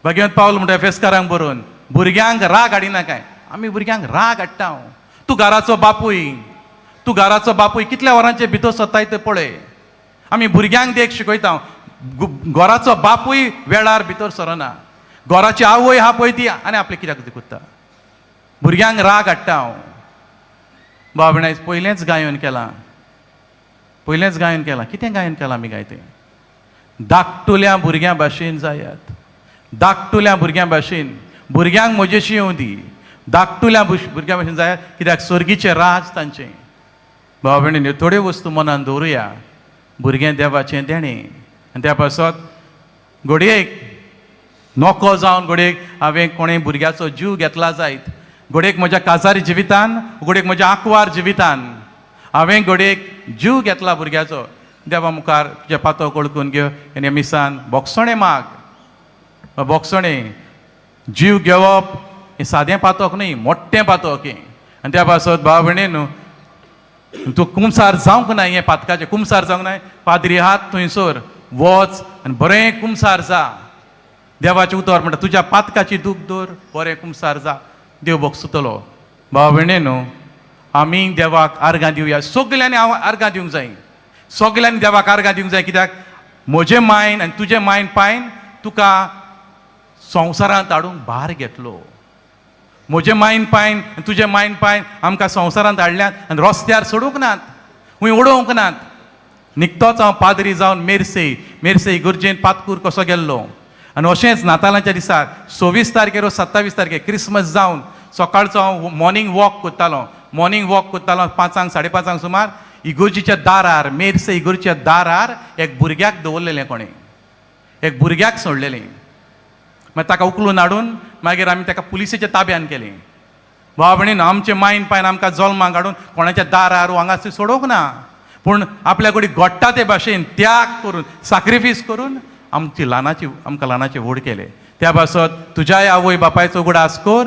भाग्यवंत पावल म्हणटा एफेसकारांक बरोवन, भुरग्यांक राग हाडिनाकाय. आमी भुरग्यांक राग हाडटा. तूं घराचो बापूय, तूं घराचो बापूय कितल्या वरांचे भितर सोदताय तें पळय. आमी भुरग्यांक देख शिकयता, घराचो बापूय वेळार भितर सरना, घराची आवय आहा पळय ती आनी आपलें कित्याक करता. भुरग्यांक राग हाडटा हांव. बाबणाय पयलेंच गायन केलां, पयलेंच गायन केलां. कितें गायन केलां आमी गायतें? धाकटुल्या भुरग्यां भाशेन जायात, धाकटुल्या भुरग्यां भाशेन, भुरग्यांक म्हजेशी येवं दी, धाकटुल्या भुरग्यां भाशेन जायात, कित्याक स्वर्गीचें राज तांचें. भाव भयणींनी थोड्यो वस्तू मनान दवरुया. भुरगें देवाचें देणें. आनी त्या पासत घडयेक नको जावन घडयेक हांवें कोणें भुरग्याचो जीव घेतला जायत, घडयेक म्हज्या काजारी जिवितान, घडयेक म्हज्या आंकवार जिवितान हांवें घडयेक जीव घेतला भुरग्याचो, देवा मुखार तुजें पातक वळखून घेव आनी मिसान बोगसणें माग. बोगसणें. जीव घेवप हें सादें पातक न्हय, मोट्टें पातक हें. आनी त्या पासत भाव भयणी न्हू, तूं कुमसार जावंक ना, हें पातकाचें कुमसार जावंक ना. पाद्री हात थंयसर वच आनी बरें कुमसार जा. देवाचें उतर म्हणटा तुज्या पातकाची दूख दवर, बरें कुमसार जा, देव बोगसतलो. भाव भयणी न्हू, आमी देवाक आर्गां दिवया. सगल्यांनी हांव आर्गां दिवंक जाय, सगल्यांनी देवाक आर्गां दिवंक जाय. कित्याक म्हजें मायन आनी तुजें मायन पायन तुका संवसारांत हाडूंक भार घेतलो. म्हजें मायन पायन आनी तुजें मायन पायन आमकां संवसारांत हाडल्यात आनी रस्त्यार सोडूंक नात, खंय उडोवंक नात. निकतोच हांव पाद्री जावन मेरसे मेरसे इगर्जेन पातकूर कसो गेल्लो आनी अशेंच नातालांच्या दिसाक 26 तारखेर 27 तारखेर क्रिसमस जावन सकाळचो हांव मॉर्निंग वॉक करतालो. मॉर्निंग वॉक करतालो 5, 5:30 सुमार इगर्जीच्या दारार, मेरसे इगर्जीच्या दारार एक भुरग्याक दवरलेलें कोणें, एक भुरग्याक सोडलेलें. मागीर ताका उखलून हाडून मागीर आमी ताका पुलिसेच्या ताब्यान केलें. भाव भयणीन, आमचें मायन पायन आमकां जल्माक हाडून कोणाच्या दारार हांगासर सोडोवंक ना, पूण आपल्या कडेन घडटा ते भाशेन त्याग करून, साक्रिफीस करून आमची ल्हानाची, आमकां ल्हानाचे व्हड केले. त्या पासत तुज्याय आवय बापायचो उगडास कर.